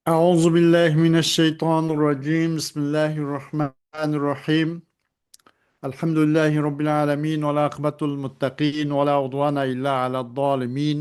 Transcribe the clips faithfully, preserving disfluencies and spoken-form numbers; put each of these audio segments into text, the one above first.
أعوذ بالله من الشيطان الرجيم. بسم الله الرحمن الرحيم. الحمد لله رب العالمين، والعاقبة للمتقين، ولا عدوان إلا على الظالمين،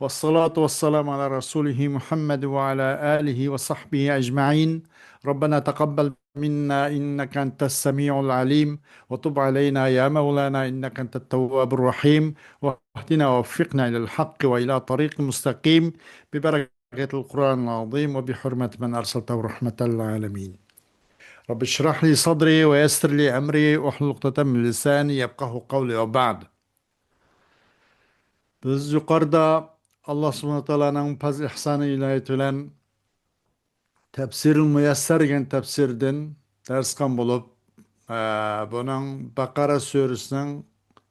والصلاة والسلام على رسوله محمد وعلى آله وصحبه أجمعين. ربنا تقبل منا إنك أنت السميع العليم، وتب علينا يا مولانا إنك أنت التواب الرحيم، واهدنا ووفقنا إلى الحق وإلى طريق مستقيم ببركة القرآن العظيم وبحرمة من أرسلته رحمة للعالمين. رب اشرح لي صدري ويسر لي أمري واحلل عقدة من لساني يفقهوا قولي وبعد. بىز يۇقىرىدا ئاللا سۇبھانەھۇ ۋە تائالانىڭ پەزل ئېھسانى ئىنايىتى بىلەن تەپسىرىل مۇيەسسەر دېگەن تەپسىردىن دەرس قىلغان بولۇپ، ئە، بۇنىڭ بەقەرە سۈرىسىنىڭ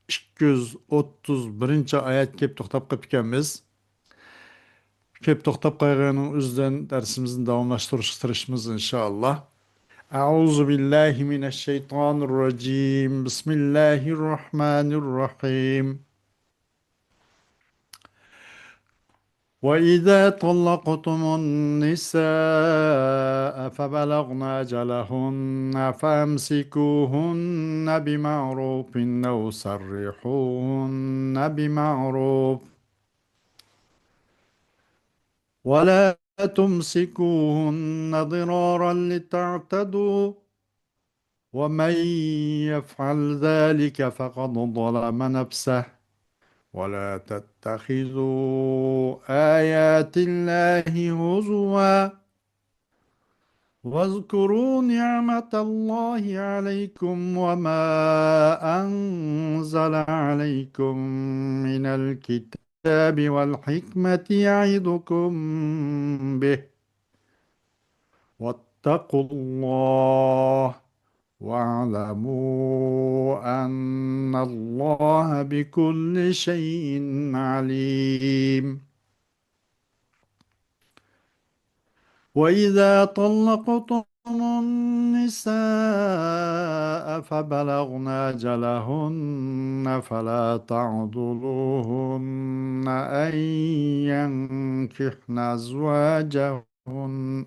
ئىككى يۈز ئوتتۇز بىرىنچى ئايەتكە كېلىپ توختاپ قېلىپتىكەنمىز. كېلىپ توختاپ قالغىنىنىڭ ئۆزىدىن دەرسىمىزنى داۋاملاشتۇرۇشقا تىرىشىمىز، ئىنشائاللا. أعوذ بالله من الشيطان الرجيم. بسم الله الرحمن الرحيم. وإذا طلقتم النساء فبلغن أجلهن فأمسكوهن بمعروف أو سرحوهن بمعروف ولا تمسكوهن ضرارا لتعتدوا ومن يفعل ذلك فقد ظلم نفسه ولا تتخذوا آيات الله هزوا واذكروا نعمة الله عليكم وما أنزل عليكم من الكتاب والحكمة يعظكم به واتقوا الله واعلموا أن الله بكل شيء عليم. وإذا طلقتم النساء فبلغن أجلهن فلا تعضلوهن أن ينكحن أزواجهن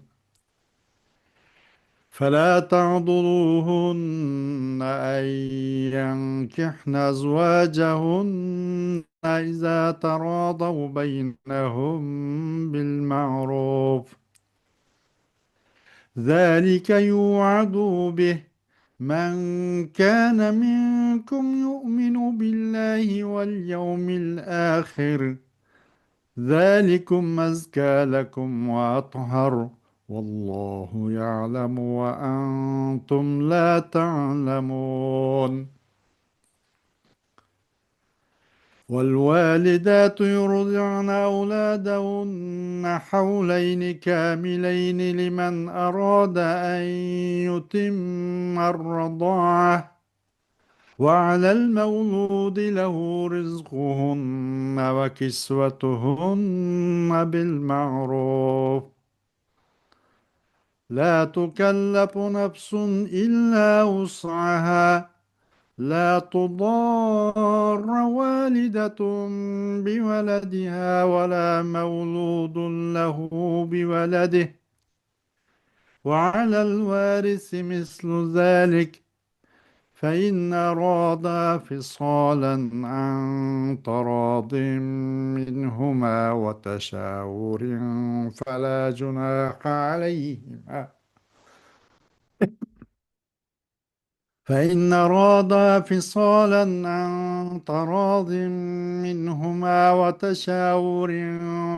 فلا تعضلوهن أن ينكحن أزواجهن إذا تراضوا بينهم بالمعروف ذلك يوعظ به من كان منكم يؤمن بالله واليوم الآخر ذلكم أزكى لكم وأطهر والله يعلم وأنتم لا تعلمون. والوالدات يرضعن أولادهن حولين كاملين لمن أراد أن يتم الرضاعة وعلى المولود له رزقهن وكسوتهن بالمعروف لا تكلف نفس إلا وسعها لا تضار والدة بولدها ولا مولود له بولده وعلى الوارث مثل ذلك فإن أرادا فصالا عن تراض منهما وتشاور فلا جناح عليهما فإن أرادا فصالا عن تراض منهما وتشاور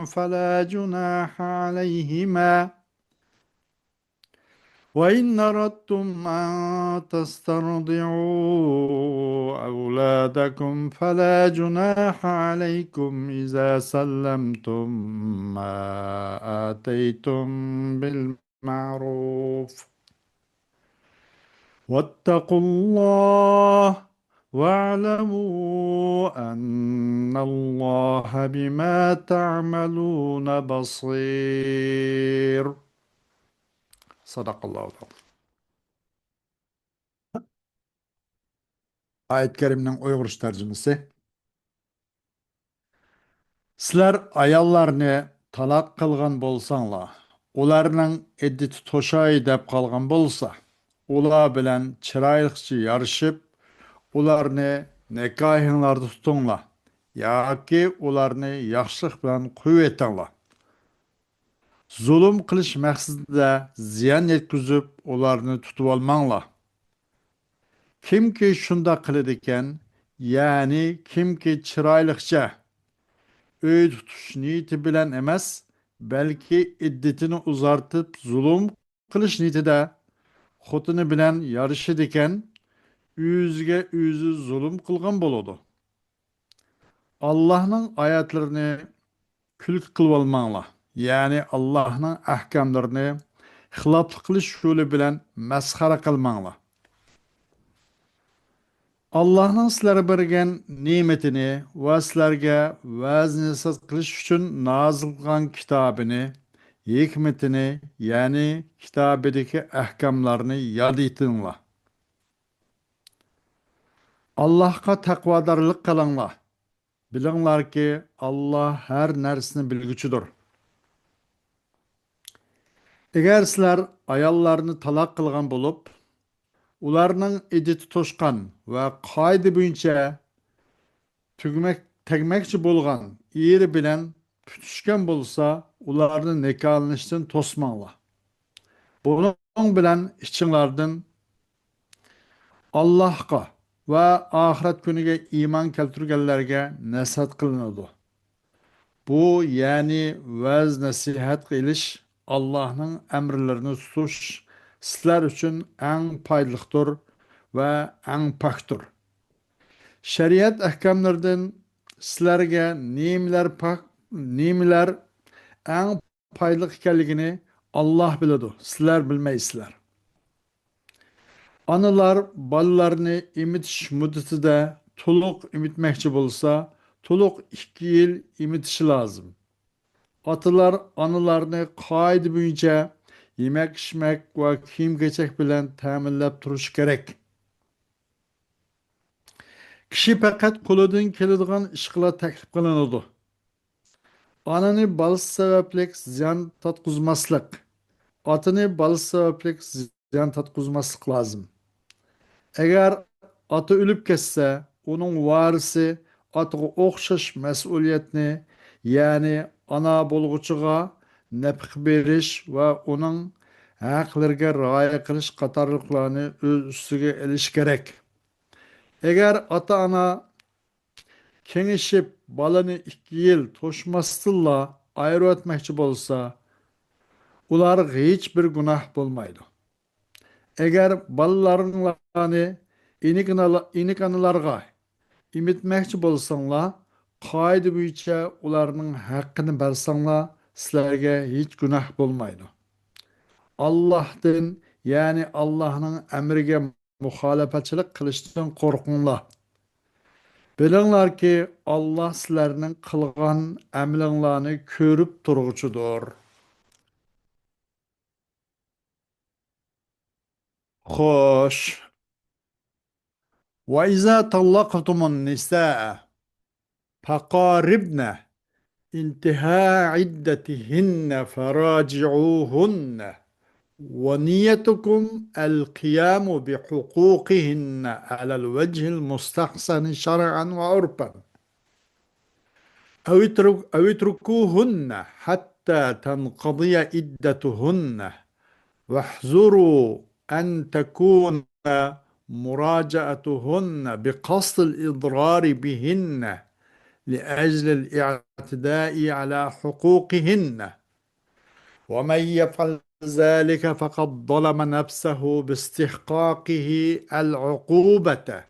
فلا جناح عليهما وإن أردتم أن تسترضعوا أولادكم فلا جناح عليكم إذا سلمتم ما آتيتم بالمعروف واتقوا الله واعلموا أن الله بما تعملون بصير. صدق الله العظيم. ئايەت كەرىمنىڭ ئۇيغۇرچە تەرجىمىسى. سىلەر ئاياللارنى تالاق قىلغان بولساڭلار، ئۇلارنىڭ ئىددىتى توشاي دەپ قالغان بولسا، ئۇلار بىلەن چىرايلىقچە يارىشىپ، ئۇلارنى نىكاھىڭلاردا تۇتۇڭلار ياكى ئۇلارنى ياخشىلىق بىلەن قويۇۋېتىڭلار. زۇلۇم قىلىش مەقسىتىدە زىيان يەتكۈزۈپ، ئۇلارنى تۇتۇۋالماڭلار. كىمكى شۇنداق قىلىدىكەن، يەنى كىمكى چىرايلىقچە ئۆي تۇتۇش نىيىتى بىلەن ئەمەس، بەلكى ئىددىتىنى ئۇزارتىپ زۇلۇم قىلىش نىيىتىدە خوتۇنى بىلەن يارىشىدىكەن، ئۆزىگە ئۆزى زۇلۇم قىلغان بولىدۇ. ئاللاھنىڭ ئايەتلىرىنى كۈلكە قىلىۋالماڭلار، يەنى ئاللاھنىڭ ئەھكاملىرىنى خىلاپلىق قىلىش يولى بىلەن مەسخىرە قىلماڭلار. ئاللاھنىڭ سىلەرگە بەرگەن نېمىتىنى ۋە سىلەرگە ۋەز-نەسىھەت قىلىش ئۈچۈن نازىل قىلغان كىتابىنى، ھېكمىتىنى، يەنى كىتابىدىكى ئەھكاملارنى ياد ئېتىڭلار. ئاللاھقا تەقۋادارلىق قىلىڭلار. بىلىڭلاركى، ئاللاھ ھەر نەرسىنى بىلگۈچىدۇر. ئەگەر سىلەر ئاياللارنى تالاق قىلغان بولۇپ، ئۇلارنىڭ ئىددىتى توشقان ۋە قائىدە بويىچە تۈگمەك، تەگمەكچى بولغان ئېرى بىلەن پۈتۈشكەن بولسا، ئۇلارنى نىكاھلىنىشتىن توسماڭلار. بۇنىڭ بىلەن ئىچىڭلاردىن ئاللاھقا ۋە ئاخىرەت كۈنىگە ئىمان كەلتۈرگەنلەرگە نەسىھەت قىلىنىدۇ. بۇ، يەنى ۋەز-نەسىھەت قىلىش، ئاللاھنىڭ ئەمرلىرىنى تۇتۇش سىلەر ئۈچۈن ئەڭ پايدىلىقتۇر ۋە ئەڭ پاكتۇر. شەرىئەت ئەھكاملىرىدىن سىلەرگە نېمىلەر پاك، نېمىلەر ئەڭ پايدىلىق ئىكەنلىكىنى ئاللاھ بىلىدۇ، سىلەر بىلمەيسىلەر. ئانىلار بالىلارنى ئېمىتىش مۇددىتىدە تولۇق ئېمىتمەكچى بولسا، تولۇق ئىككى يىل ئېمىتىشى لازىم. ئاتىلار ئانىلارنى قائىدە بويىچە يېمەك-ئىچمەك ۋە كىيىم-كېچەك بىلەن تەمىنلەپ تۇرۇشى كېرەك. كىشى پەقەت قولىدىن كېلىدىغان ئىشقىلا تەكلىپ قىلىنىدۇ. ئانىنى بالىسى سەۋەبلىك زىيان تارتقۇزماسلىق، ئاتىنى بالىسى سەۋەبلىك زىيان تارتقۇزماسلىق لازىم. ئەگەر ئاتا ئۆلۈپ كەتسە، ئۇنىڭ ۋارىسى ئاتىغا ئوخشاش مەسئۇلىيەتنى، يەنى ئانا بولغۇچىغا نەپىقە بېرىش ۋە ئۇنىڭ ھەقلىرىگە رىئايە قىلىش قاتارلىقلارنى ئۆز ئۈستىگە ئېلىشى كېرەك. ئەگەر ئاتا-ئانا كېڭىشىپ، بالىنى ئىككى يىل توشماستىنلا ئايرىۋەتمەكچى بولسا، ئۇلارغا ھېچ بىر گۇناھ بولمايدۇ. ئەگەر بالىلىرىڭلارنى ئىنىك-ئانىلا-، ئىنىك-ئانىلارغا ئېمىتمەكچى بولساڭلار، قائىدە بويىچە ئۇلارنىڭ ھەققىنى بەرسەڭلار، سىلەرگە ھېچ گۇناھ بولمايدۇ. ئاللاھتىن، يەنى ئاللاھنىڭ ئەمرىگە مۇخالىپەتچىلىك قىلىشتىن قورقۇڭلار. بىلىڭلاركى، ئاللاھ سىلەرنىڭ قىلغان ئەمىلىڭلارنى كۆرۈپ تۇرغۇچىدۇر. خوش. وإذا طلقتم النساء فقاربن انتهاء عدتهن فراجعوهن، ونيتكم القيام بحقوقهن على الوجه المستحسن شرعا وعرفا، أو اترك-، أو اتركوهن حتى تنقضي عدتهن، واحذروا أن تكون مراجعتهن بقصد الإضرار بهن لأجل الاعتداء على حقوقهن، ومن يفعل ذلك فقد ظلم نفسه باستحقاقه العقوبة،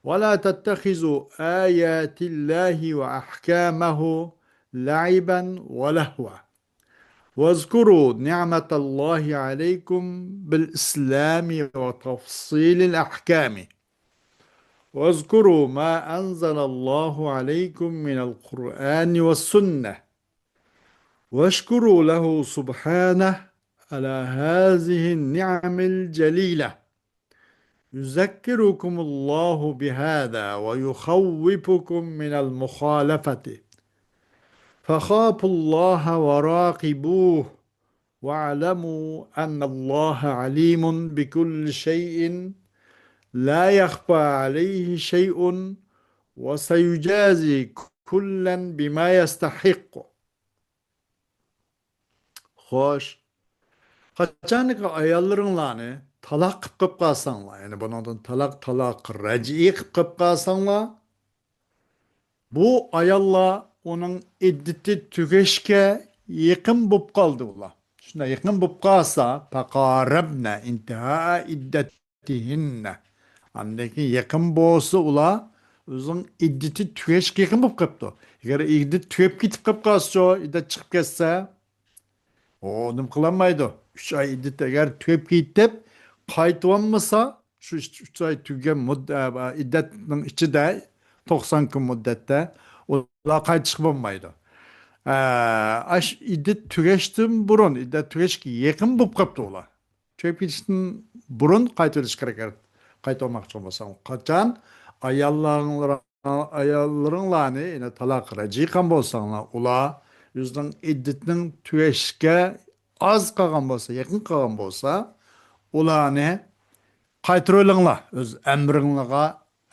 ولا تتخذوا آيات الله وأحكامه لعبا ولهوا، واذكروا نعمة الله عليكم بالإسلام وتفصيل الأحكام، واذكروا ما أنزل الله عليكم من القرآن والسنة، واشكروا له سبحانه على هذه النعم الجليلة. يذكركم الله بهذا ويخوفكم من المخالفة، فخافوا الله وراقبوه، واعلموا أن الله عليم بكل شيء لا يخفى عليه شيء وسيجازي كلا بما يستحق. خوش. قاچانكى ئاياللىرىڭلارنى تالاق قىپ قىپ قالساڭلار، يەنى بۇنىڭدىن تالاق، تالاق رەجئىي قىپ قىپ قالساڭلار، بۇ ئاياللار ئۇنىڭ ئىددىتى تۈگەشكە يېقىن بولۇپ قالدى ئۇلار. شۇنداق يېقىن بولۇپ قالسا، فقاربن انتهاء عدتهن. ئاندىن كېيىن يېقىن بولسا ئۇلار ئۆزىنىڭ ئىددىتى تۈگەشكە يېقىن بولۇپ قاپتۇ. ئەگەر ئىددىتى تۈگەپ كېتىپ قاپ قالسىچۇ، ئىددەت چىقىپ كەتسە، ئۇ نېمە قىلالمايدۇ. ئۈچ ئاي ئىددەت ئەگەر تۈگەپ كېتىپ، قايتىۋالمىسا، شۇ ئۈچ ئاي تۈگىگەن مۇد-، ئە، ئىددەتنىڭ ئىچىدە، توقسان كۈن مۇددەتتە ئۇلار قايتىشقا بولمايدۇ. ئە، ئاش ئىددەت تۈگەشتىن بۇرۇن، ئىددەت تۈگەشكە يېقىن بولۇپ قاپتۇ ئۇلار. تۈگەپ كېتىشتىن بۇرۇن قايتىۋېلىش كېرەك. قايتۇرماقچى بولساڭ، قاچان ئاياللىرىڭلار-، ئاياللىرىڭلارنى، يەنى تالاق رەجئىي قىلغان بولساڭلار، ئۇلار ئۆزىنىڭ ئىددىتىنىڭ تۈگەشكە ئاز قالغان بولسا، يېقىن قالغان بولسا، ئۇلارنى قايتۇرۇۋېلىڭلار، ئۆز ئەمرىڭلارغا،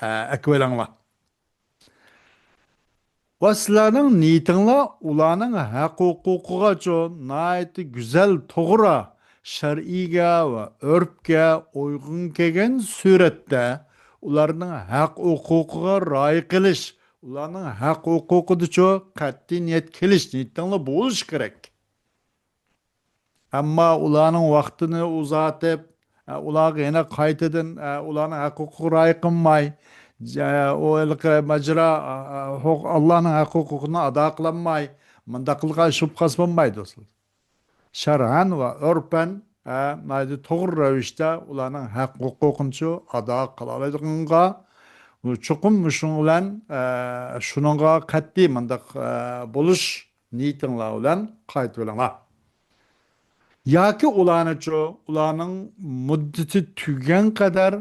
ئە، ئەكىۋېلىڭلار. ۋە سىلەرنىڭ نىيىتىڭلار ئۇلارنىڭ ھەق-ھوقۇقىغىچۇ ناھايىتى گۈزەل، توغرا، شەرئىيگە ۋە ئۆرپكە ئۇيغۇن كەلگەن سۈرەتتە ئۇلارنىڭ ھەق-ھوقۇقىغا رىئايە قىلىش، ئۇلارنىڭ ھەق-ھوقۇقىدىچۇ قەتئىي نىيەت قىلىش، نىيىتىڭلار بولۇشى كېرەك. ئەمما ئۇلارنىڭ ۋاقتىنى ئۇزارتىپ، ئە، ئۇلارغا يەنە قايتىدىن، ئە، ئۇلارنىڭ ھەق-ھوقۇقىغا رىئايە قىلماي، ئە، ئۇ ھېلىقى ماجىرا، ئە، ئە، ھوق-، ئاللانىڭ ھەق-ھوقۇقىنى ئادا قىلالماي، مۇنداق قىلغان ئىش بولۇپ قالسا بولمايدۇ. شەرئەن ۋە ئۆرپەن، ئە، ناھايىتى توغرا رەۋىشتە ئۇلارنىڭ ھەق-ھوقۇقىنىچۇ ئادا قىلالايدىغىنىغا، چوقۇم شۇنىڭ بىلەن، ئە، شۇنىڭغا قەتئىي مۇنداق، ئە، بولۇش نىيىتىڭلار بىلەن قايتىۋېلىڭلار. ياكى ئۇلارنىچۇ، ئۇلارنىڭ مۇددىتى تۈگىگەن قەدەر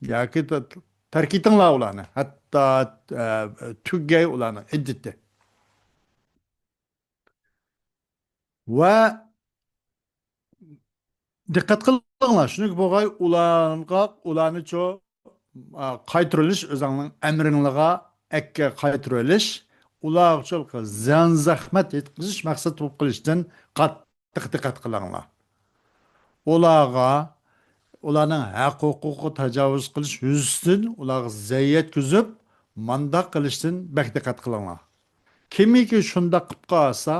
ياكى ت-، تەرك ئېتىڭلار ئۇلارنى. ھەتتا، ئە، تۈگەي ئۇلارنىڭ ئىددىتى. ۋە دىققەت قىلىڭلار، شۇنىڭكى بولغاي ئۇلارغا، ئۇلارنىچۇ، ئا، قايتۇرۇۋېلىش، ئۆزۈڭنىڭ ئەمرىڭلىغا ئەككە قايتۇرۇۋېلىش، ئۇلارغىچۇ زىيان-زەخمەت يەتكۈزۈش مەقسەت بولۇپ قېلىشتىن قاتتىق دىققەت قىلىڭلار. ئۇلارغا، ئۇلارنىڭ ھەق-ھوقۇقىغا تاجاۋۇز قىلىش يۈزىسىدىن ئۇلارغا زەيەر يەتكۈزۈپ، مانداق قىلىشتىن بەك دىققەت قىلىڭلار. كىمكى شۇنداق قىلىپ قالسا،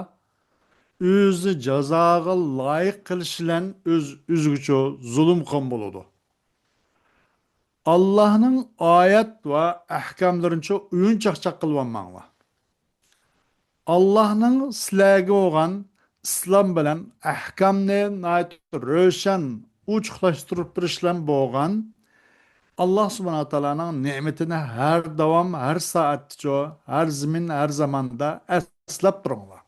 ئۆزى جازاغا لايىق قىلىش بىلەن ئۆز-، ئۆزىگىچۇ زۇلۇم قىلغان بولىدۇ. ئاللاھنىڭ ئايەت ۋە ئەھكاملىرىنىچۇ ئويۇن-چاقچاق قىلىۋالماڭلار. ئاللاھنىڭ سىلەرگە بولغان ئىسلام بىلەن ئەھكامنى ناھايىتى روشەن، ئوچۇقلاشتۇرۇپ بېرىش بىلەن بولغان ئاللاھ سۇبھانەھۇ ۋە تائالانىڭ نېمىتىنى ھەر داۋام، ھەر سائەتتىچۇ، ھەر زېمىن، ھەر زاماندا ئەسلەپ تۇرۇڭلار.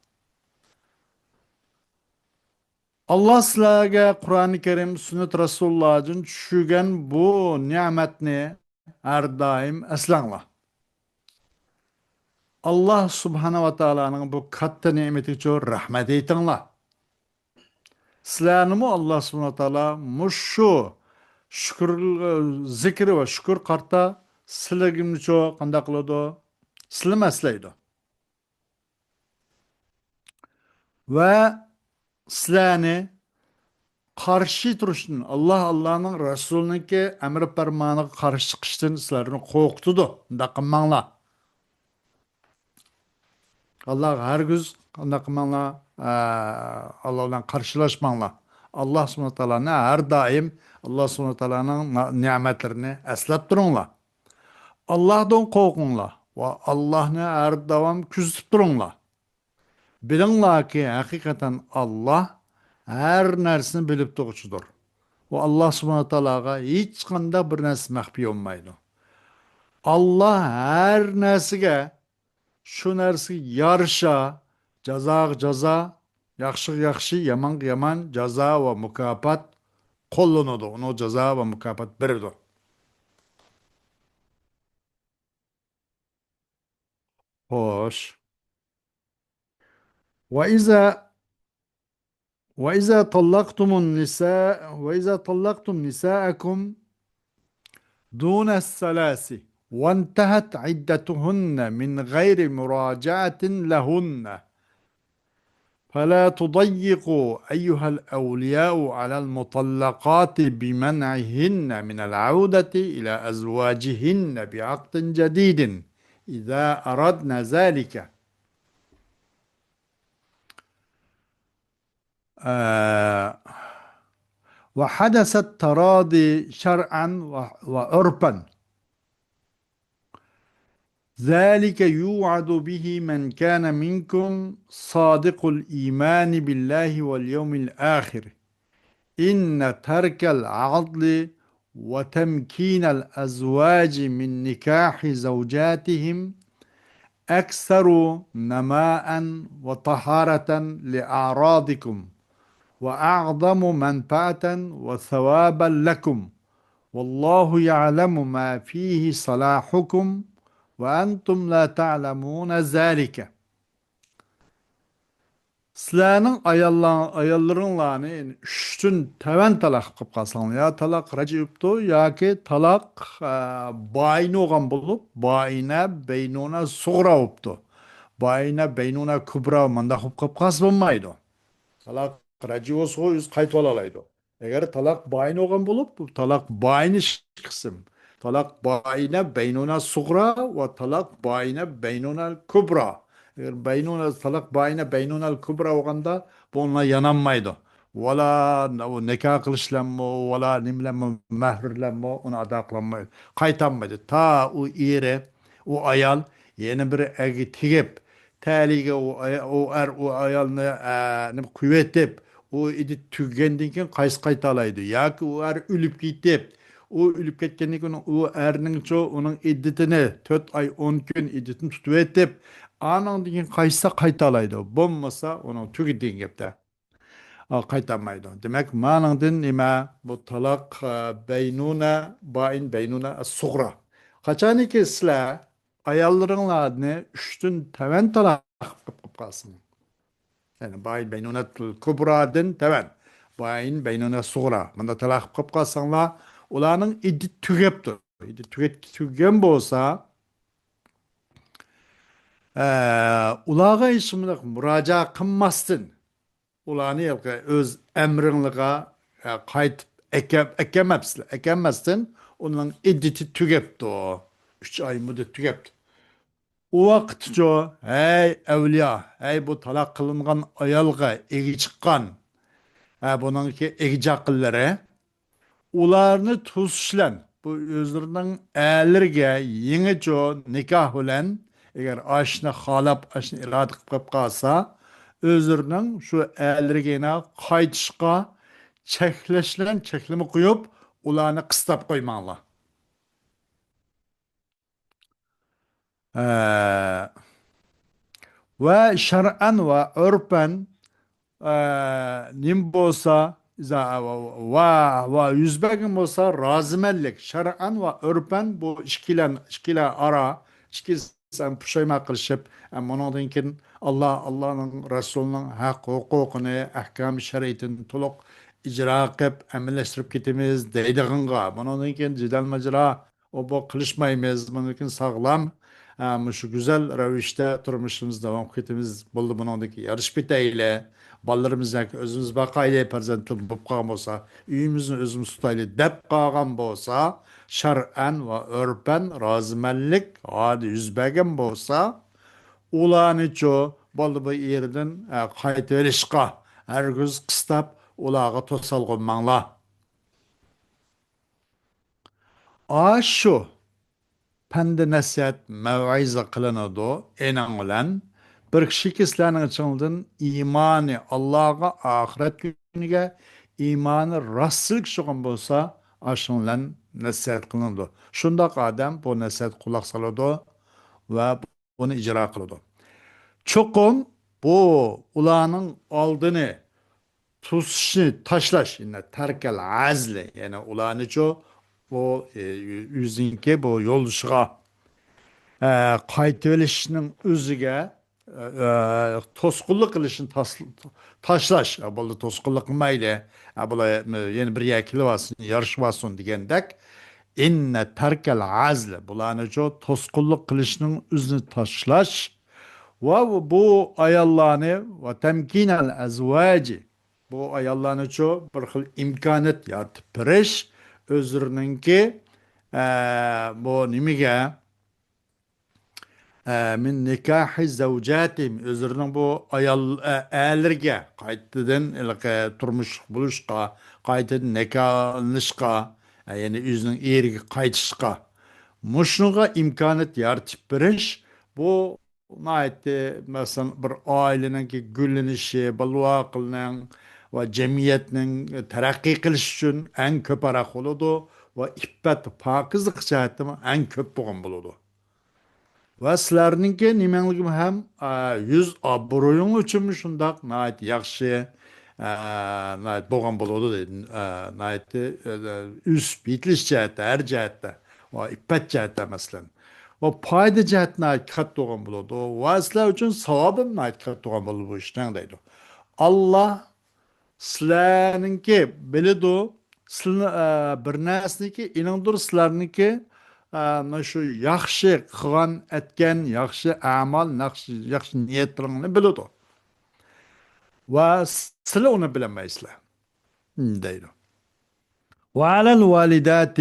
ئاللاھ سىلەرگە قۇرئانى كەرىم، سۈننەت رەسۇلۇللاھدىن چۈشۈرگەن بۇ نېمەتنى ھەر دائىم ئەسلەڭلار. ئاللاھ سۇبھانەھۇ ۋە تائالانىڭ بۇ كاتتا نېمىتىگىچۇ رەھمەت ئېيتىڭلار. سىلەرنىمۇ ئاللاھ سۇبھانەھۇ ۋە تائالا مۇشۇ شۈكۈر، زىكرى ۋە شۈكۈر قارتا سىلىگىمۇچۇ قانداق قىلىدۇ؟ سىلىمۇ ئەسلەيدۇ. ۋە سىلەرنى قارشى تۇرۇشتىن، ئاللاھ، ئاللاھنىڭ رەسۇلىنىڭكى ئەمرى پەرمانىغا قارشى چىقىشتىن سىلەرنى قورقۇتىدۇ. ئۇنداق قىلماڭلار. ئاللاھقا ھەرگىز قانداق قىلماڭلار، ئە، ئاللاھ بىلەن قارشىلاشماڭلار. ئاللاھ سۇبھانەھۇ ۋە تائالانى ھەر دائىم، ئاللاھ سۇبھانەھۇ ۋە تائالانىڭ نا-، نېمەتلىرىنى ئەسلەپ تۇرۇڭلار. ئاللاھتىن قورقۇڭلار ۋە ئاللاھنى ھەر داۋام كۆزىتىپ تۇرۇڭلار. بىلىڭلاركى، ھەقىقەتەن ئاللاھ ھەر نەرسىنى بىلىپ تۇرغۇچىدۇر. ۋە ئاللاھ سۇبھانەھۇ ۋە تائالاغا ھېچقانداق بىر نەرسە مەخپىي بولمايدۇ. ئاللاھ ھەر نەرسىگە، شۇ نەرسىگە يارىشا، جازاغا جازا، ياخشىغا ياخشى، يامانغا يامان جازا ۋە مۇكاپات قوللىنىدۇ. ئۇنىڭغا جازا ۋە مۇكاپات بېرىدۇ. خوش. وإذا، وإذا طلقتم النساء، وإذا طلقتم نساءكم دون الثلاث وانتهت عدتهن من غير مراجعة لهن، فلا تضيقوا أيها الأولياء على المطلقات بمنعهن من العودة إلى أزواجهن بعقد جديد إذا أردن ذلك. آه، وحدث التراضي شرعا و-، وعرفا. ذلك يوعظ به من كان منكم صادق الإيمان بالله واليوم الآخر. إن ترك العدل وتمكين الأزواج من نكاح زوجاتهم أكثر نماء وطهارة لأعراضكم، وأعظم منفعة وثوابا لكم، والله يعلم ما فيه صلاحكم وأنتم لا تعلمون ذلك. سىلەرنىڭ ئاياللار-، ئاياللىرىڭلارنى، يەنى، ئۈچتىن تۆۋەن تالاق قىلىپ قالساڭلار، يا تالاق رەجئىي بوپتۇ، ياكى تالاق، ئە، بائىن بولغان بولۇپ، بائىنە بەينۇنە سۇغرا بوپتۇ. بائىنە بەينۇنە كۇبرا مانداق بولۇپ قېلىپ قالسا بولمايدۇ. تالاق رەجئىي بولسىغۇ ئۆزى قايتىۋالالايدۇ. ئەگەر تالاق بائىن بولغان بولۇپ، بۇ تالاق بائىن ئىككى قىسىم. تالاق بائىنە بەينۇنە سۇغرا ۋە تالاق بائىنە بەينۇنە كۇبرا. ئەگەر بەينۇنە، تالاق بائىنە بەينۇنە كۇبرا بولغاندا، بۇ ئۇنىڭ يانالمايدۇ. ۋالا ئۇ نىكاھ قىلىشلارمۇ، ۋالا نېمىلەرمۇ، مەھرلەرمۇ ئۇنى ئادا قىلالمايدۇ. قايتالمايدۇ. تا ئۇ ئېرى، ئۇ ئايال يەنە بىر ئەرگە تېگىپ، تەلىيىگە ئۇ ئاي-، ئۇ ئەر ئۇ ئايالنى، ئە، نېمە قويۇۋېتىپ، ئۇ ئىددىتى تۈگىگەندىن كېيىن قايسى قايتالايدۇ؟ ياكى ئۇ ئەر ئۆلۈپ كېتىپ، ئۇ ئۆلۈپ كەتكەندىن كېيىن ئۇ ئەرنىڭچۇ ئۇنىڭ ئىددىتىنى، تۆت ئاي ئون كۈن ئىددىتىنى تۇتۇۋېتىپ، ئانىڭدىن كېيىن قايسى قايتالايدۇ؟ بولمىسا ئۇنىڭ تۈگىدى دېگەن گەپتە. ئا، قايتالمايدۇ. دېمەك، مانىڭدىن نېمە؟ بۇ تالاق، ئە، بەينۇنە، بائىن بەينۇنە سۇغرا. قاچانكى سىلەر ئاياللىرىڭلارنى ئۈچتىن تۆۋەن تالاق قىلىپ قالسىڭ، يەنى بائىن بەينۇنە كۇبرادىن تۆۋەن، بائىن بەينۇنە سۇغرا، مۇنداق تالاق قىلىپ قالساڭلار، ئۇلارنىڭ ئىددىتى تۈگەپتۇ. ئىددىتى تۈگەپ-، تۈگىگەن بولسا، ئە، ئۇلارغا ھېچقانداق مۇراجىئەت قىلماستىن، ئۇلارنى ھېلىقى ئۆز ئەمرىڭلىغا، ئە، قايتىپ ئەكە-، ئەكەلمەپسىلەر، ئەكەلمەستىن، ئۇنىڭ ئىددىتى تۈگەپتۇ. ئۈچ ئاي مۇددەت تۈگەپتۇ. ئۇ ۋاقىتچۇ، ھەي ئەۋلىيا، ھەي بۇ تالاق قىلىنغان ئايالغا ئىگە چىققان، ھە، بۇنىڭكى ئىگە چاقىلىرى، ئۇلارنى توسۇش بىلەن، بۇ ئۆزلىرىنىڭ ئەرلىرىگە يېڭىچۇ نىكاھ بىلەن، ئەگەر ئاشۇنى خالاپ، ئاشۇنى ئىرادە قىلىپ قالسا، ئۆزلىرىنىڭ شۇ ئەرلىرىگە يەنە قايتىشقا چەكلەش بىلەن چەكلىمە قويۇپ، ئۇلارنى قىستاپ قويماڭلار. ئە، ۋە شەرئەن ۋە ئۆرپەن، ئە، نېمە بولسا، ئىزا-، ۋە، ۋە، ۋە يۈز بەرگەن بولسا، رازىمەنلىك. شەرئەن ۋە ئۆرپەن بۇ ئىككىلەن-، ئىككىلەن ئارا، ئىككىسى ھەم پۇشايمان قىلىشىپ، ھەم بۇنىڭدىن كېيىن ئاللا، ئاللانىڭ، رەسۇلىنىڭ ھەق ھوقۇقىنى، ئەھكام شەرىئىتىنى تولۇق ئىجرا قىلىپ، ئەمەللەشتۈرۈپ كېتىمىز دەيدىغانغا، بۇنىڭدىن كېيىن جېدەل ماجىرا، ئۇ بۇ قىلىشمايمىز. بۇنىڭدىن كېيىن ساغلام، ئە، مۇشۇ گۈزەل رەۋىشتە تۇرمۇشىمىزنى داۋام قىلىپ كېتىمىز. بولدى، بۇنىڭدىن كېيىن يارىشىپ كېتەيلى. بالىلىرىمىز ياكى ئۆزىمىز باقايلى، پەرزەنتلىرىمىز بولۇپ قالغان بولسا، ئۆيىمىزنى ئۆزىمىز تۇتايلى دەپ قالغان بولسا، شەرئەن ۋە ئۆرپەن رازىمەنلىك ھالى يۈز بەرگەن بولسا، ئۇلارنىچۇ، بولدى، بۇ ئېرىدىن، ئە، قايتىۋېلىشقا ھەرگىز قىستاپ ئۇلارغا توسالغۇ بولماڭلار. ئاشۇ پەندى نەسىھەت، مەۋئىزە قىلىنىدۇ. ئېنىڭ بىلەن بىر كىشىكى سىلەرنىڭ ئىچىڭلاردىن ئىمانى ئاللاغا، ئاخىرەت كۈنىگە ئىمانى راستچىل كىشى بولغان بولسا، ئاشۇنىڭ بىلەن نەسىھەت قىلىنىدۇ. شۇنداق ئادەم بۇ نەسىھەتكە قۇلاق سالىدۇ ۋە ئۇنى ئىجرا قىلىدۇ. چوقۇم بۇ ئۇلارنىڭ ئالدىنى توسۇشنى تاشلاش، يەنى تەركەل ئەزلى، يەنى ئۇلارنىچۇ، بۇ، ئى، ئۆزىنىڭكى بۇ يولدىشىغا، ئە، قايتىۋېلىشنىڭ ئۆزىگە، ئە، توسقۇنلۇق قىلىشنى تاس-، تاشلاش. ئە، بولدى، توسقۇنلۇق قىلمايلى. ئە، بۇلار يەنە بىر يەرگە كېلىۋالسۇن، يارىشىۋالسۇن دېگەندەك. ئىننە تەركەل ئەزلى. بۇلارنىچۇ توسقۇنلۇق قىلىشنىڭ ئۆزىنى تاشلاش. ۋە بۇ ئاياللارنى ۋە تەمكىنەل ئەزۋاجى. بۇ ئاياللارنىچۇ بىر خىل ئىمكانىيەت يارىتىپ بېرىش. ئۆزلىرىنىڭكى، ئە، بۇ نېمىگە؟ ئە، مىن نىكاھى زەۋجاتىھىم، ئۆزلىرىنىڭ بۇ ئايال، ئە، ئەرلىرىگە قايتىدىن ھېلىقى تۇرمۇشلۇق بولۇشقا، قايتىدىن نىكاھلىنىشقا، ئە، يەنى ئۆزىنىڭ ئېرىگە قايتىشقا، مۇشۇنىڭغا ئىمكانىيەت يارىتىپ بېرىش، بۇ ناھايىتى، مەسىلەن، بىر ئائىلىنىڭكى گۈللىنىشى، بالىۋاقلىنىڭ ۋە جەمئىيەتنىڭ تەرەققىي قىلىشى ئۈچۈن ئەڭ كۆپ ھاراق بولىدۇ ۋە ئىپپەت، پاكىزلىق جەھەتتىمۇ ئەڭ كۆپ بولغان بولىدۇ. ۋە سىلەرنىڭكى نېمەڭلىكىمۇ ھەم، ئا، يۈز ئابرۇيۇڭ ئۈچۈنمۇ شۇنداق ناھايىتى ياخشى، ئا، ناھايىتى بولغان بولىدۇ دەيدۇ. ئا، ناھايىتى، ئا، ئۆسۈپ يېتىلىش جەھەتتە، ھەر جەھەتتە ۋە ئىپپەت جەھەتتە، مەسىلەن، ۋە پايدا جەھەتتە ناھايىتى كاتتا بولغان بولىدۇ. ۋە سىلەر ئۈچۈن ساۋابىمۇ ناھايىتى كاتتا بولغان بولىدۇ بۇ ئىشنىڭ دەيدۇ. ئاللا سىلەرنىڭكى بىلىدۇ، سىلە-، ئە، بىر نەرسىنىڭكى ئېنىڭدۇر، سىلەرنىڭكى، ئە، مانا شۇ ياخشى قىلغان، ئەتكەن ياخشى ئەمال، ياخشى، ياخشى نىيەتلىرىڭنى بىلىدۇ. ۋە سىلەر ئۇنى بىلەلمەيسىلەر، دەيدۇ. وعلى الوالدات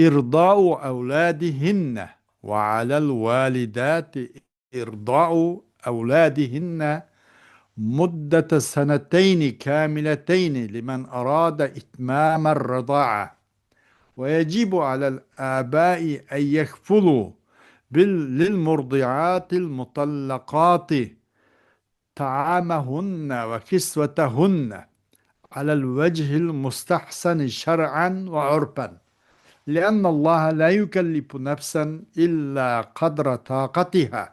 إرضاء أولادهن، وعلى الوالدات إرضاء أولادهن مدة سنتين كاملتين لمن أراد إتمام الرضاعة. ويجب على الآباء أن يكفلوا بال-، للمرضعات المطلقات طعامهن وكسوتهن على الوجه المستحسن شرعا وعرفا، لأن الله لا يكلف نفسا إلا قدر طاقتها،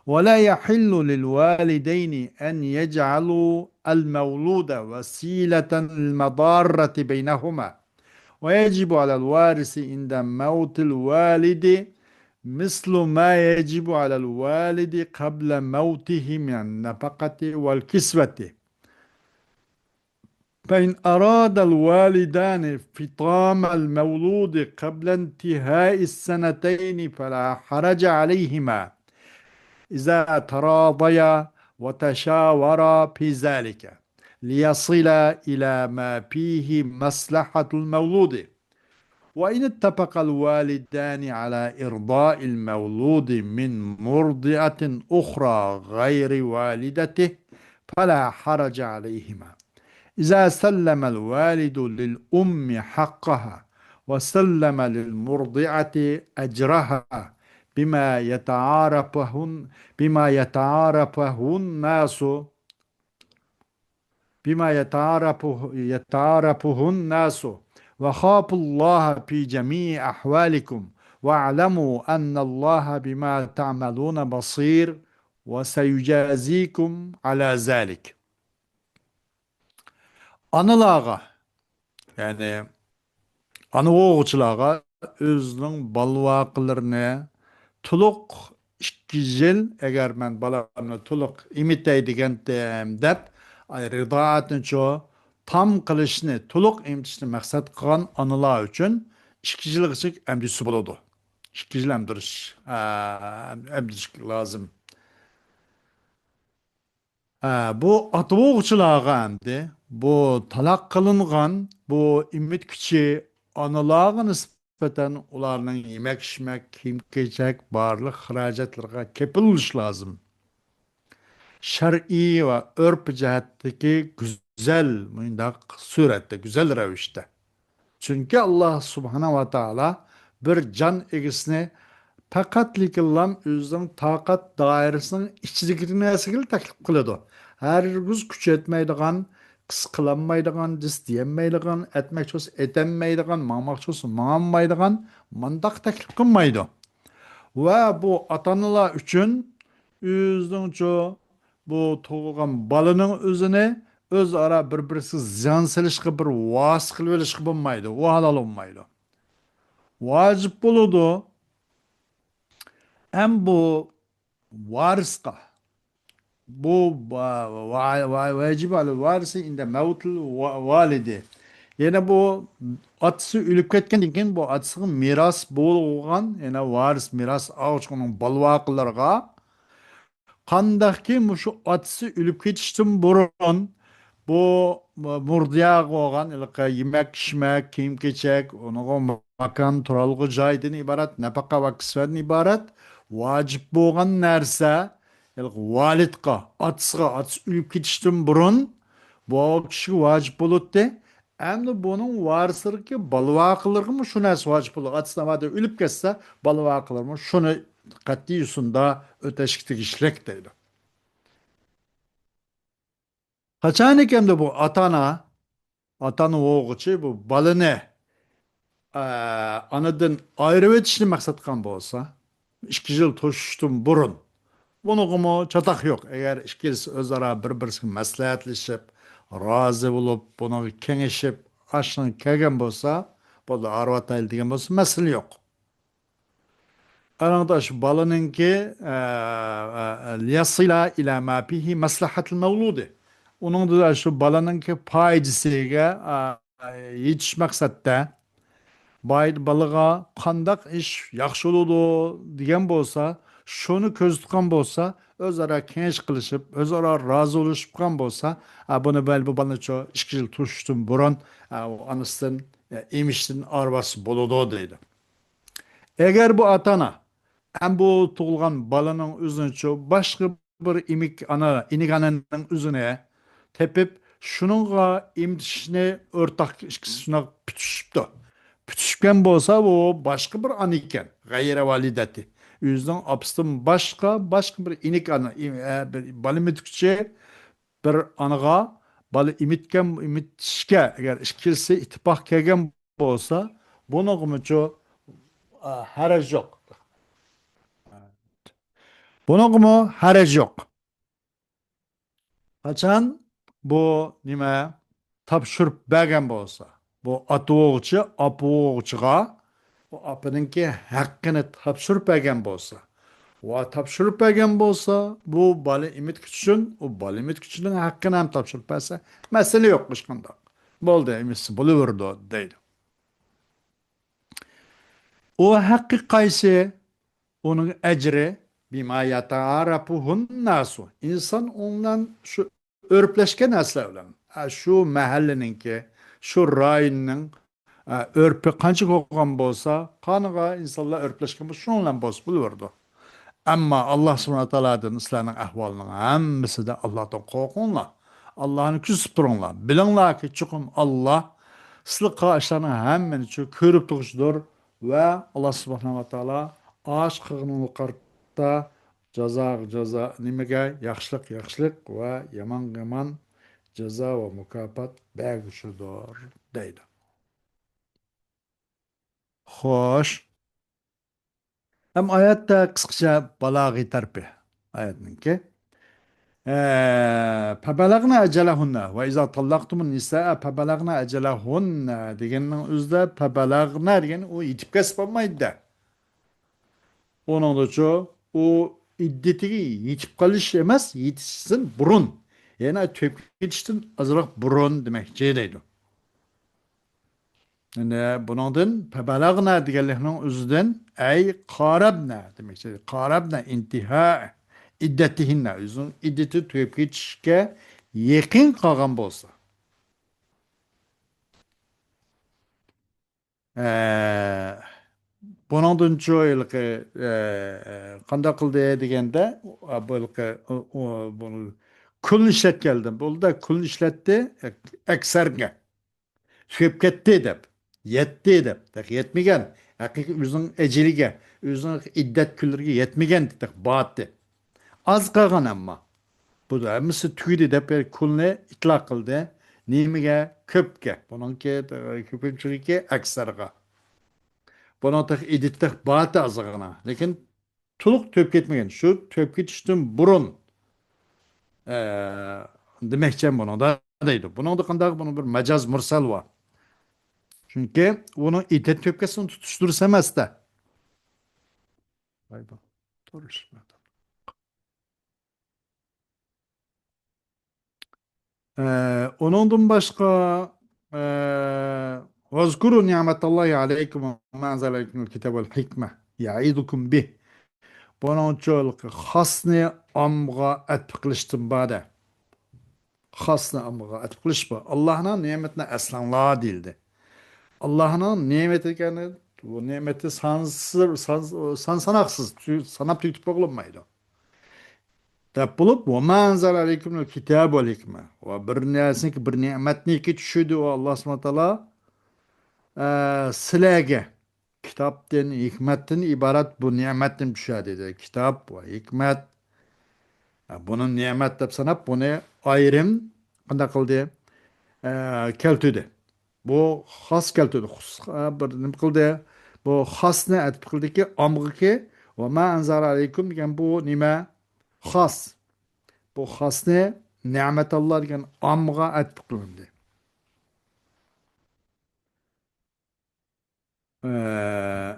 ولا يحل للوالدين أن يجعلوا المولود وسيلة للمضارة بينهما، ويجب على الوارث عند موت الوالد مثل ما يجب على الوالد قبل موته من النفقة والكسوة. فإن أراد الوالدان فطام المولود قبل انتهاء السنتين فلا حرج عليهما إذا تراضيا وتشاورا في ذلك، ليصل إلى ما فيه مصلحة المولود. وإن اتفق الوالدان على إرضاء المولود من مرضعة أخرى غير والدته فلا حرج عليهما. إذا سلم الوالد للأم حقها وسلم للمرضعة أجرها بما يتعارفه، بما يتعارفه الناس، بما يتعارفه، يتعارفه الناس، وخافوا الله في جميع أحوالكم، واعلموا أن الله بما تعملون بصير، وسيجازيكم على ذلك. ئانىلارغا، يەنى ئانا بوغۇچىلارغا ئۆزىنىڭ بالىۋاقىلىرىنى تولۇق ئىككى يىل، ئەگەر مەن بالامنى تولۇق ئېمىتەي دېگەنتىم دەپ، ئاي، رىدائەتنىچۇ تام قىلىشنى، تولۇق ئېمىتىشنى مەقسەت قىلغان ئانىلار ئۈچۈن ئىككى يىلغىچە ئەمدىسە بولىدۇ. ئىككى يىل ئەمدۈرۈش، ئە، ئەمدۈرۈش لازىم. ھە، بۇ ئاتا بوغۇچىلارغا ئەمدى، بۇ تالاق قىلىنغان، بۇ ئېمىتكۈچى ئانىلارغا نىسبەتەن ئۇلارنىڭ يېمەك-ئىچمەك، كىيىم-كېچەك، بارلىق خىراجەتلىرىغا كېپىل بولۇش لازىم. شەرئىي ۋە ئۆرپ جەھەتتىكى گۈزەل، مۇنداق سۈرەتتە، گۈزەل رەۋىشتە. چۈنكى ئاللا سۇبھانەھۇ ۋە تائالا بىر جان ئىگىسىنى پەقەتلىكىنلام ئۆزىنىڭ تاقەت دائىرىسىنىڭ ئىچىدىكى نەرسىگىلا تەكلىپ قىلىدۇ. ھەرگىز كۈچەيتمەيدىغان، قىسقىلانمايدىغان، جىس دېيەلمەيدىغان، ئەتمەكچى بولسا ئەتەلمەيدىغان، ماڭماقچى بولسا ماڭالمايدىغان، مانداق تەكلىپ قىلمايدۇ. ۋە بۇ ئاتا-ئانىلار ئۈچۈن ئۆزىنىڭچۇ بۇ تۇغۇلغان بالىنىڭ ئۆزىنى ئۆزئارا بىر-بىرسىگە زىيان سېلىشقا، بىر ۋاسىتە قىلىۋېلىشقا بولمايدۇ. ئۇ ھالال بولمايدۇ. ۋاجىپ بولىدۇ. ھەم بۇ ۋارىسقا. بۇ ۋا-، ۋا-، ۋا-، ۋاجىب ئەلەل ۋارىسى ئىندە مەۋتىل ۋا-، ۋالىدى. يەنە بۇ ئاتىسى ئۆلۈپ كەتكەندىن كېيىن، بۇ ئاتىسىغا مىراس بولغان، يەنە ۋارىس، مىراس ئالغۇچى ئۇنىڭ بالىۋاقىلىرىغا، قانداقكى مۇشۇ ئاتىسى ئۆلۈپ كېتىشتىن بۇرۇن بۇ مۇردىيە بولغان ھېلىقى يېمەك، ئىچمەك، كىيىم-كېچەك، ئۇنىڭغا ماكان، تۇرالغۇ جايدىن ئىبارەت، نەپەقە ۋە كىسۋەدىن ئىبارەت ۋاجىپ بولغان نەرسە ھېلىقى ۋالىدقا، ئاتىسىغا، ئاتىسى ئۆلۈپ كېتىشتىن بۇرۇن بۇ كىشىگە ۋاجىپ بولاتتى. ئەمدى بۇنىڭ ۋارىسلىرىدىكى بالىۋاقىلىرىغىمۇ شۇ نەرسە ۋاجىپ بولىدۇ. ئاتىسى نامادى ئۆلۈپ كەتسە، بالىۋاقىلىرىمۇ شۇنى قەتئىي ئۇسۇلدا ئۆتەشكە تېگىشلىك دەيدۇ. قاچانكى ئەمدى بۇ ئاتا-ئانا، ئاتا-ئانا بولغۇچى بۇ بالىنى، ئە، ئانىدىن ئايرىۋېتىشنى مەقسەت قىلغان بولسا، ئىككى يىل توشۇشتىن بۇرۇن، بۇنىڭغىمۇ چاتاق يوق. ئەگەر ئىككىلىسى ئۆزئارا بىر-بىرسىگە مەسلىھەتلىشىپ، رازى بولۇپ، بۇنىڭغا كېڭىشىپ، ئاشۇنىڭغا كەلگەن بولسا، بولدى، ئايرىۋاتايلى دېگەن بولسا، مەسىلە يوق. ئانىڭدا شۇ بالىنىڭكى، ئە، ئە، لىيەسىلە ئىلە ما فىھى مەسلىھەتىل مەۋلۇدى. ئۇنىڭدا شۇ بالىنىڭكى پايدىسىگە، ئە، يېتىش مەقسەتتە، باي-، بالىغا قانداق ئىش ياخشى بولىدۇ دېگەن بولسا، شۇنى كۆزىتىدىغان بولسا، ئۆزئارا كېڭەش قىلىشىپ، ئۆزئارا رازى بولۇشۇپ قالغان بولسا، ئە، بۇنى بەل-، بۇ بالىنى شۇ ئىككى يىل توشۇشتىن بۇرۇن، ئە، ئانىسىدىن، ئە، ئېمىشتىن ئايرىۋەتسە بولىدۇ دەيدۇ. ئەگەر بۇ ئاتا-ئانا ھەم بۇ تۇغۇلغان بالىنىڭ ئۆزىنىچۇ باشقا بىر ئىمىك ئانا، ئىنىك ئانىنىڭ ئۆزىنى تېپىپ، شۇنىڭغا ئېمىتىشنى ئورتاق ئىككىسى شۇنداق پۈتۈشۈپتۇ. پۈتۈشكەن بولسا، ئۇ باشقا بىر ئانا ئىكەن، غەيرە ۋالىدەتى. ئۆزىنىڭ ئاپىسىدىن باشقا، باشقا بىر ئىنىك ئانا، ئىم-، ئە، بىر بالا ئېمىتكۈچى بىر ئانىغا بالا ئېمىتكەن، ئېمىتىشكە ئەگەر ئىككىلىسى ئىتتىپاق كەلگەن بولسا، بۇنىڭغىمۇچۇ، ئا، ھەرەج يوق. بۇنىڭغىمۇ ھەرەج يوق. قاچان بۇ نېمە تاپشۇرۇپ بەرگەن بولسا، بۇ ئاتا بولغۇچى ئاپا بولغۇچىغا بۇ ئاپىنىڭكى ھەققىنى تاپشۇرۇپ بەرگەن بولسا، ۋە تاپشۇرۇپ بەرگەن بولسا، بۇ بالا ئېمىتكۈچى ئۈچۈن، ئۇ بالا ئېمىتكۈچىنىڭ ھەققىنى ھەم تاپشۇرۇپ بەرسە، مەسىلە يوق، ھېچقانداق. بولدى، ئېمىتسە بولۇۋېرىدۇ، دەيدۇ. ئۇ ھەققى قايسى؟ ئۇنىڭ ئەجرى بىما يەتەئارەفۇھۇن ناسۇ. ئىنسان ئۇنىڭ بىلەن شۇ ئۆرپلەشكەن نەرسىلەر بىلەن. ھە، شۇ مەھەللىنىڭكى، شۇ رايوننىڭ، ھە، ئۆرپى قانچە بولغان بولسا، قانىغا ئىنسانلار ئۆرپلەشكەن بولسا، شۇنىڭ بىلەن بولسا بولۇۋېرىدۇ. ئەمما ئاللا سۇبھانەھۇ ۋە تائالادىن سىلەرنىڭ ئەھۋالىنىڭ ھەممىسىدە ئاللادىن قورقۇڭلار. ئاللانى كۆزىتىپ تۇرۇڭلار. بىلىڭلاركى، چوقۇم ئاللا سىلى قارشىلارنىڭ ھەممىنى شۇ كۆرۈپ تۇرغۇچىدۇر ۋە ئاللا سۇبھانەھۇ ۋە تائالا ئاش قىلغىنىڭغا قارىتا جازاغا جازا، نېمىگە ياخشىلىق ياخشىلىق ۋە يامانغا يامان جازا ۋە مۇكاپات بەرگۈچىدۇر، دەيدۇ. خوش. ھەم ئايەتتە قىسقىچە بالاغىي تەرىپى ئايەتنىڭكى. ئە، فَبَلَغْنَ أَجَلَهُنَّ وَإِذَا طَلَّقْتُمُ النِّسَاءَ فَبَلَغْنَ أَجَلَهُنَّ دېگەننىڭ ئۆزىدە فَبَلَغْنَ دېگەن ئۇ يېتىپ كەتسە بولمايدۇ-دە. ئۇنىڭدىچۇ ئۇ ئىددىتىگە يېتىپ قېلىش ئەمەس، يېتىشتىن بۇرۇن. يەنى تۈگەپ كېتىشتىن ئازراق بۇرۇن دېمەكچى دەيدۇ. ئەنە بۇنىڭدىن فَبَلَغْنَ دېگەنلىكنىڭ ئۆزىدىن، ئەي قارەبنە دېمەكچى. قارەبنە ئىنتىھا ئىددەتىھىننە، ئۆزىنىڭ ئىددىتى تۈگەپ كېتىشكە يېقىن قالغان بولسا. ئە، بۇنىڭدىنچۇ ھېلىقى، ئە، قانداق قىلدى دېگەندە، بۇ ھېلىقى، ئۇ، ئۇ، بۇ كۈلنى ئىشلەتكەندە بولدى، كۈلنى ئىشلەتتى، ئەكسەرگە. تۈگەپ كەتتى دەپ، يەتتى دەپ، تېخى يەتمىگەن، ھەقىقىي ئۆزىنىڭ ئەجىلىگە، ئۆزىنىڭ ئىددەت كۈنلىرىگە يەتمىگەن، تېخى بارتى. ئاز قالغان ئەمما. بۇ ھەممىسى تۈگىدى دەپ كۈننى ئىتلاق قىلدى. نېمىگە؟ كۆپكە. بۇنىڭكى، كۆپىنچىلىكى ئەكسەرغا. بۇنىڭ تېخى ئىددىتى تېخى بارتى ئازغىنا. لېكىن تولۇق تۈگەپ كەتمىگەن، شۇ تۈگەپ كېتىشتىن بۇرۇن، ئە، دېمەكچى بۇنىڭدا دەيدۇ. بۇنىڭدا قانداق؟ بۇنىڭ بىر مەجاز مۇرسەل بار. چۈنكى ئۇنىڭ ئىددەت تۈگەپ كەتسە، ئۇنى تۇتۇش دۇرۇس ئەمەس-دە. ۋاي بۇ، توغرا ئىش. ئۇنىڭدىن باشقا، ئە، «وَاذْكُرُوا نِعْمَتَ اللَّهِ عَلَيْكُمْ وَمَا أَنْزَلَ عَلَيْكُمُ الْكِتَابَ وَالْحِكْمَةَ يَعِظُكُمْ بِهَا». بۇنىڭ ئۈچۈن خاسنى ئامغا ئەتىپ قىلىشتىن بار دە. خاسنى ئامغا ئەتىپ قىلىش بار. ئاللاھنىڭ نېمىتىنى ئەسلەڭلار دېيىلدى. ئاللاھنىڭ نېمىتى ئىكەن، بۇ نېمىتى سانسىز، سان، سان ساناقسىز، تۈ، ساناپ تۈگىتىپ بولمايدۇ. دەپ بولۇپ، «وَمَا أَنْزَلَ عَلَيْكُمُ الْكِتَابَ وَالْحِكْمَةَ». ۋە بىر نەرسىنىڭكى، بىر نېمەتنىكى چۈشۈردى ئۇ ئاللا سۇبھانەھۇ ۋە تائالا، ئە، سىلەرگە. كىتابتىن، ھېكمەتتىن ئىبارەت بۇ نېمەتتىن چۈشەر دېدى. كىتاب ۋە ھېكمەت. ئە، بۇنى نېمەت دەپ ساناپ، بۇنى ئايرىم قانداق قىلدى؟ ئە، كەلتۈردى. بۇ خاس كەلتۈردى. خۇس، ئە، بىر نېمە قىلدى؟ بۇ خاسنى ئەتىپ قىلدىكى، ئامغىكى، «وَمَا أَنْزَلَ عَلَيْكُمْ» دېگەن بۇ نېمە؟ خاس. بۇ خاسنى نېمەتاللا دېگەن ئامغا ئەتىپ قىلىندى. ئە،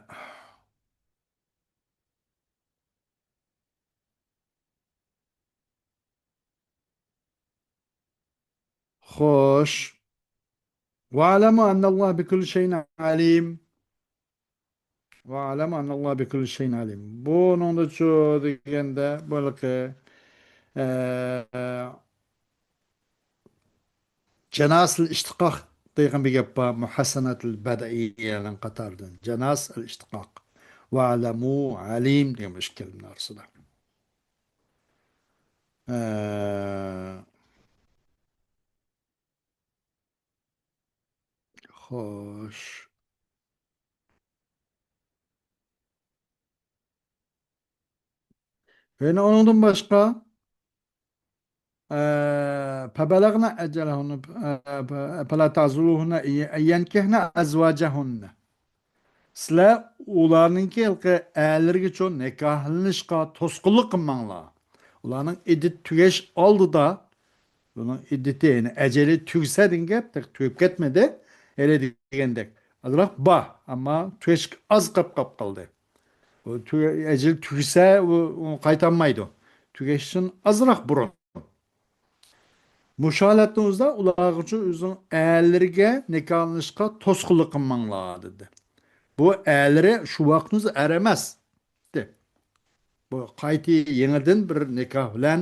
خوش. «وَاعْلَمُوا أَنَّ اللَّهَ بِكُلِّ شَيْءٍ عَلِيمٌ. وَاعْلَمُوا أَنَّ اللَّهَ بِكُلِّ شَيْءٍ عَلِيمٌ.» بۇنىڭدىچۇ دېگەندە، بۇلىقى، ئە، «جَنَاسِ الْاشْتِقَاقِ» دېگەن بىر گەپ بار، «مۇھەسسەناتىل بەدىئىييەنىڭ» قاتارىدىن. «جَنَاسِ الْاشْتِقَاقِ». «وَاعْلَمُوا»، «عَلِيمٌ» دېگەن مۇشۇ كەلىمىنىڭ ئارىسىدا. ئە، خوش. يەنە ئۇنىڭدىن باشقا، ئە، «فَبَلَغْنَ أَجَلَهُنَّ، ئە، فَلَا تَعْضُلُوهُنَّ أَنْ يَنْكِحْنَ أَزْوَاجَهُنَّ». سىلەر ئۇلارنىڭكى ھېلىقى ئەرلىرىگىچۇ نىكاھلىنىشقا توسقۇنلۇق قىلماڭلار. ئۇلارنىڭ ئىددىتى تۈگەش ئالدىدا، بۇنىڭ ئىددىتى، يەنى ئەجىلى تۈگىسە دېگەن گەپ، تېخى تۈگەپ كەتمىدى. ھېلى دېگەندەك، ئازراق بار، ئەمما تۈگەشكە ئاز قاپ، قاپ قالدى. ئۇ تۈگە-، ئەجىلى تۈگىسە، ئۇ، ئۇ قايتالمايدۇ. تۈگەشتىن ئازراق بۇرۇن. مۇشۇ ھالەتنىڭ ئۆزىدە ئۇلارغىچۇ ئۆزىنىڭ ئەرلىرىگە نىكاھلىنىشقا توسقۇنلۇق قىلماڭلار، دېدى. بۇ ئەرلىرى شۇ ۋاقىتنىڭ ئۆزى ئەر ئەمەس، دېدى. بۇ قايتا يېڭىدىن بىر نىكاھ بىلەن،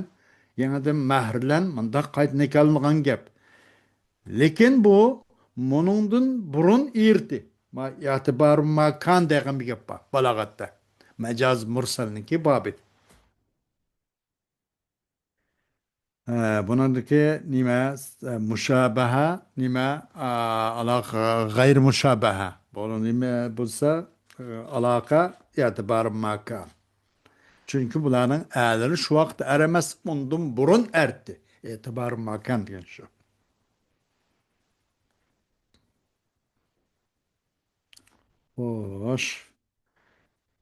يېڭىدىن مەھىر بىلەن مۇنداق قايتا نىكاھلانغان گەپ. لېكىن بۇ مۇنىڭدىن بۇرۇن ئىرتى. ما، «ئېتىبارۇ ما كان» دېگەن بىر گەپ بار بالاغەتتە. مەجاز مۇرسەلنىڭكى بابى. ئە، بۇنىڭدىكى نېمە، ئە، مۇشابەھە، نېمە، ئا، ئالاقە، غەيرىي مۇشابەھە. بۇ نېمە بولسا، ئە، ئالاقە، ئېتىبارۇ ما كان. چۈنكى بۇلارنىڭ ئەرلىرى شۇ ۋاقىت ئەر ئەمەس، ئۇندىن بۇرۇن ئەرتتى. ئېتىبارۇ ما كان دېگەن شۇ. خوش.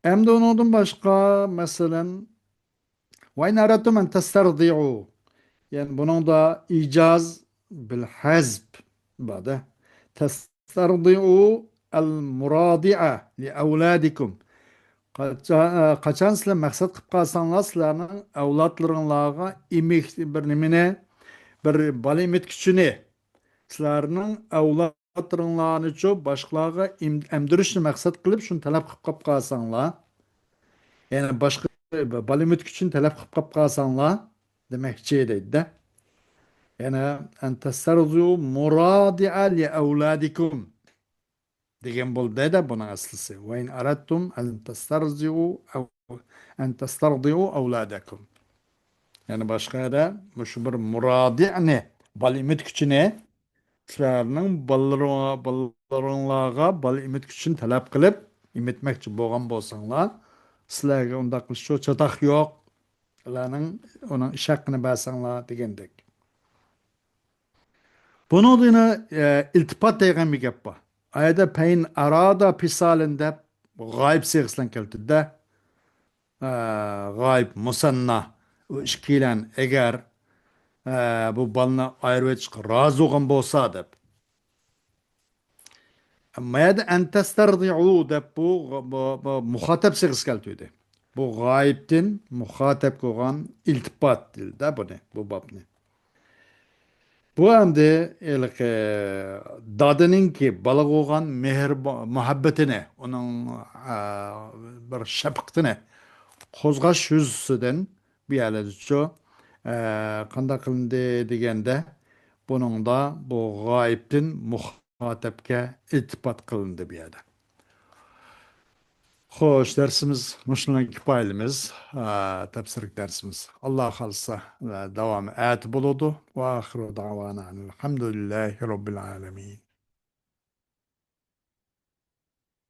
ئەمدى ئۇنىڭدىن باشقا، مەسىلەن، «وَإِنْ أَرَدْتُمْ أَنْ تَسْتَرْضِعُوا»، يەنى بۇنىڭدا ئىجاز بىل ھەزپ بار-دە. «تَسْتَرْضِعُوا الْمُرَاضِعَ لِأَوْلَادِكُمْ». قاچا-، قاچان سىلەر مەقسەت قىلىپ قالساڭلار، سىلەرنىڭ ئەۋلادلىرىڭلارغا ئېمىك بىر نېمىنى، بىر بالا ئېمىتكۈچىنى، سىلەرنىڭ ئەۋلادلىرىڭلارنىچۇ باشقىلارغا ئېم-، ئەمدۈرۈشنى مەقسەت قىلىپ، شۇنى تەلەپ قىلىپ قاپ قالساڭلار، يەنى باشقا بالا ئېمىتكۈچىنى تەلەپ قىلىپ قاپ قالساڭلار دېمەكچى دەيدۇ-دە. يەنى، «أَنْ تَسْتَرْضِعُوا مُرَاضِعًا لِأَوْلَادِكُمْ» دېگەن بولدى-دە بۇنىڭ ئەسلىسى. «وَإِنْ أَرَدْتُمْ أَنْ تَسْتَرْضِعُوا أَوْ، أَنْ تَسْتَرْضِعُوا أَوْلَادَكُمْ». يەنى باشقا يەردە مۇشۇ بىر مۇرادىئنى، بالا ئېمىتكۈچىنى، سىلەرنىڭ بالىلىرىڭ-، بالىلىرىڭلارغا بالا ئېمىتكۈچىنى تەلەپ قىلىپ، ئېمىتمەكچى بولغان بولساڭلار، سىلەرگە ئۇنداق قىلىشچۇ چاتاق يوق. ئۇلارنىڭ، ئۇنىڭ ئىش ھەققىنى بەرسەڭلار دېگەندەك. بۇنىڭدا يەنە، ئە، ئىلتىپات دېگەن بىر گەپ بار. ئايەتتە «فَإِنْ أَرَادَا فِصَالًا» دەپ غايىب سىيغىسى بىلەن كەلتۈردى-دە. ئە، غايىب مۇسەننا، ئۇ ئىككىيلەن ئەگەر، ئە، بۇ بالىنى ئايرىۋېتىشقا رازى بولغان بولسا دەپ. ئەمما يەردە «أَنْ تَسْتَرْضِعُوا» دەپ بۇ، بۇ، بۇ مۇخاتەپ سىيغىسى كەلتۈردى. بۇ غايىبتىن مۇخاتەپ قىلغان ئىلتىپات دېيىلدى بۇنى، بۇ بابنى. بۇ ئەمدى ھېلىقى دادىنىڭكى بالىغا بولغان مېھىر مۇھەببىتىنى، ئۇنىڭ، ئە، بىر شەپقىتىنى قوزغاش يۈزىسىدىن بۇ يەردىچۇ، ئە، قانداق قىلىندى دېگەندە، بۇنىڭدا بۇ غايىبتىن مۇخاتەپكە ئىلتىپات قىلىندى بۇ يەردە. خوش، دەرسىمىز مۇشۇنىڭ كۇپايىلىمىز، ئە، تەپسىرلىك دەرسىمىز. ئاللا خالىسا، ئە، داۋامى ئەتە بولىدۇ. وآخر دعوانا أن الحمد لله رب العالمين.